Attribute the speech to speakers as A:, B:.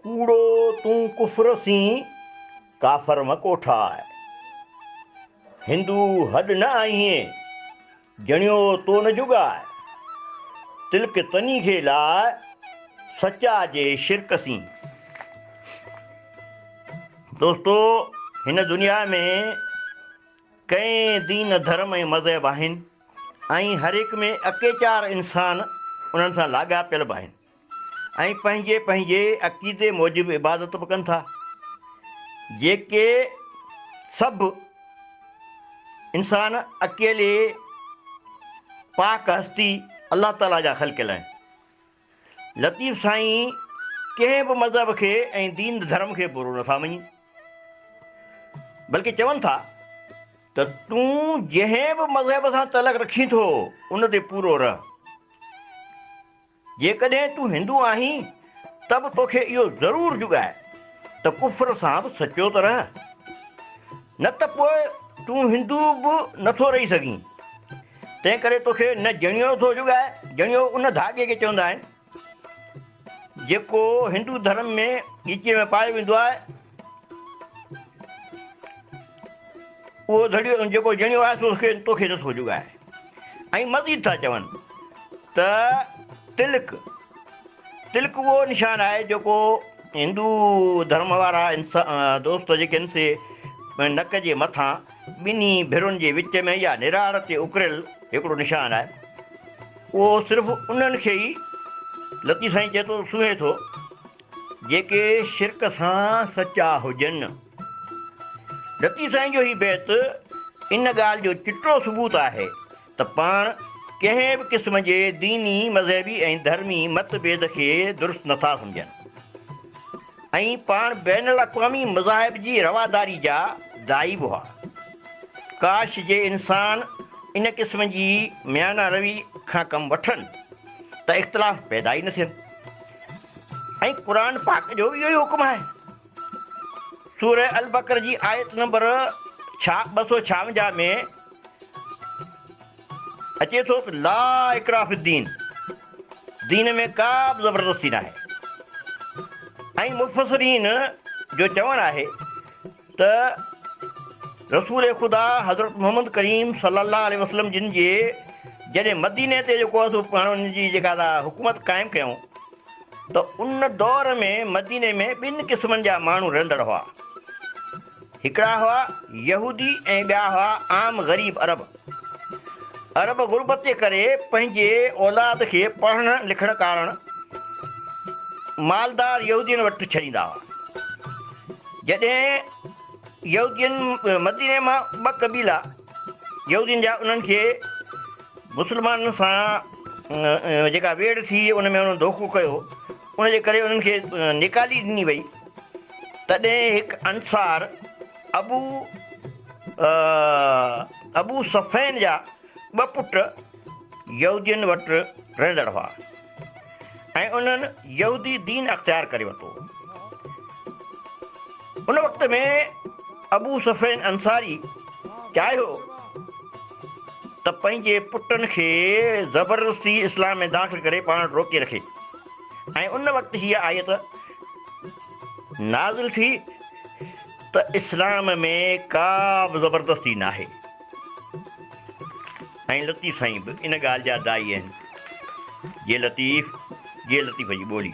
A: ڪوڙو تون ڪفر سين، ڪافر م ڪوٺاء. هندو هڏ نه آهين، جڻيو تو نه جڳاء. تلڪ تني کي لاء، سچا جي شرڪ سين. دوستو هن دنيا ۾ ڪئين دين ڌرم ۽ مذهب آهن ۽ هر هڪ ۾ اڪيچار انسان انهن سان لاڳاپيل به آهن. ۽ پنهنجي پنهنجي عقيدي موجب عبادت به ڪن ٿا، جيڪي سڀ انسان اڪيلي پاڪ هستي الله تعاليٰ جا خلقيل آهن. لطيف سائين ڪنهن به مذهب کي ۽ دين ڌرم کي برو نٿا مڃين، بلڪه چون ٿا ته تون جنهن به مذهب سان تعلق رکين ٿو ان تي پورو رهه. جيڪڏهن تون هندو آهين ته به توکي اهو ضرور جڳائي ته ڪفر سان به سچو ته رهه، نه ته پوء تون هندو به نٿو رهي سگهين. تنهنڪري توکي نه جڻيو ٿو جڳائي، جڻيو ان ڌاڳي کي چوندا آهن، جيڪو هندو ڌرم ۾ ڳچيء ۾ پايو ويندو آهي. اهو ڌڙيو جيڪو جڻيو آهي سو توکي نٿو جڳائي. ۽ مزيد ٿا چون ته تلڪ، تلڪ اهو نشان آهي جيڪو هندو ڌرم وارا دوست جيڪي آهن سي نڪ جي مٿان ٻنهي ڀرن جي وچ ۾ يا نراڙ تي اڪريل هڪڙو نشان آهي. اهو صرف انهن کي ئي لطيف سائين چئي ٿو سونهي ٿو جيڪي شرڪ سان سچا هجن. لطيف سائين جو هي بيت ان ڳالهه جو چٽو ثبوت آهي ته پاڻ ڪنهن به قسم جي ديني، مذهبي ۽ ڌرمي مت ڀيد کي درست نٿا سمجهن ۽ پاڻ بين الاقوامي مذاهب جي رواداري جا داعي به هئا. ڪاش جي انسان ان قسم جي ميانه روي کان ڪم وٺن ته اختلاف پيدا ئي نه ٿين ۽ قرآن پاڪ جو به اهو ئي حڪم آهي. سوره البقر جي آيت نمبر 256 ۾ اچي ٿو ته لا اڪراه في الدين، دين ۾ ڪا به زبردستي ناهي ۽ مفسرين جو چوڻ آهي ته رسول خدا حضرت محمد ڪريم صلي الله عليه وسلم جن جي جڏهن مديني تي جيڪو آهي سو پاڻ ان جي جيڪا حڪومت قائم ڪيائون ته ان دور ۾ مديني ۾ ٻن قسمن جا ماڻهو رهندڙ هئا. هڪڙا هئا يهودي ۽ ٻيا هئا عام غريب عرب. عرب غربت جي ڪري پنهنجي اولاد کي پڙهڻ لکڻ ڪارڻ مالدار يهودين وٽ ڇڏيندا هئا. جڏهن يهودين مديني مان ٻه قبيلا يهودين جا انهن کي مسلمانن سان جيڪا ويڙهه ٿي ان ۾ انهن دوکو ڪيو ان جي ڪري انهن کي نيڪالي ڏني وئي تڏهن هڪ انصار ابو ابو صفين جا ٻه پٽ يهودين وٽ رهندڙ هئا ۽ انهن يهودي دين اختيار ڪري ورتو. ان وقت ۾ ابو سفين انصاري چاهيو ته پنهنجي پٽن کي زبردستي اسلام ۾ داخل ڪري پاڻ وٽ روڪي رکي ۽ ان وقت هيء آيت نازل ٿي ته اسلام ۾ ڪا به زبردستي ناهي. ۽ لطيف سائين به ان ڳالهه جا داعي آهن. جي لطيف، جي لطيف جي ٻولي.